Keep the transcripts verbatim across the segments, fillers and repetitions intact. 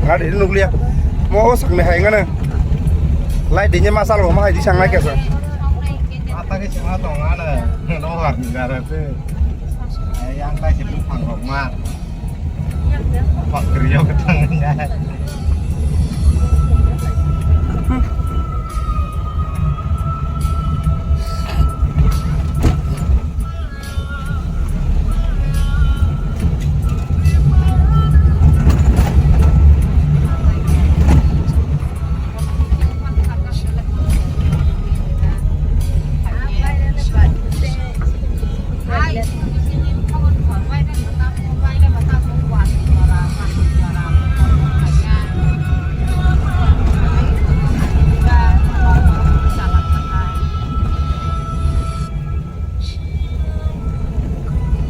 Gari nukliya. Mo o sakni hai ngana. Lai dinya masal bo ma hai di sang lai kesa. Ata ke sima tong ana. No har ni gara se. Yang tai si tu phang rok ma. Pakri yo ketang ya.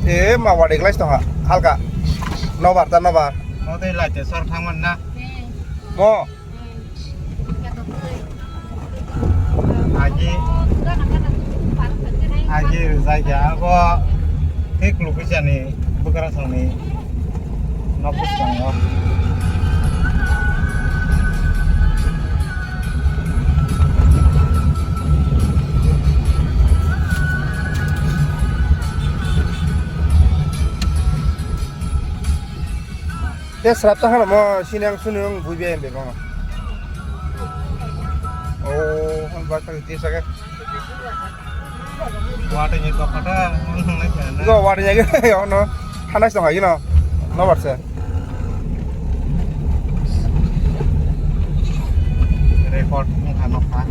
E ma wadi glass tongha halka. Nobar ta nobar. Mo tei lai te sor thangman na. Mo. Aji, aji rijak ya, abo tei kulukisani bwkrasongni nok bwskango. Tei srap ta hano mo sini ang sunu ang bui be be bang. Oh, ang ba kali tisa ke. Wate ni to kata ang nang na. Go wate ni ke yo no. Hana song ayo no. No barse. Record ni kano ka.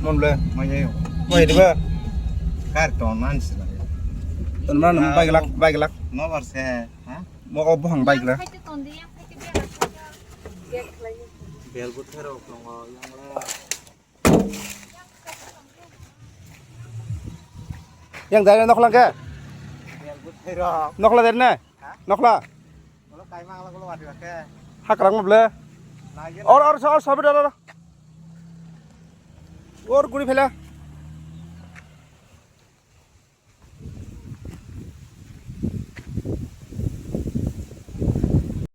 Mon le. Mai yo. Mai diba. Kar ton man sila. Ton man bai glak, bai glak. No barse, ha? Mo o bohang bai glak. Bel butero kongo yang la. Yang dari nokla ke? Bel butero. Nokla dari na? Ha? Nokla. Ulo kaima ala ulo wadi wake. Hakrang mo ble. Lagi. Or, or, or, sabi dara. Or guri phela.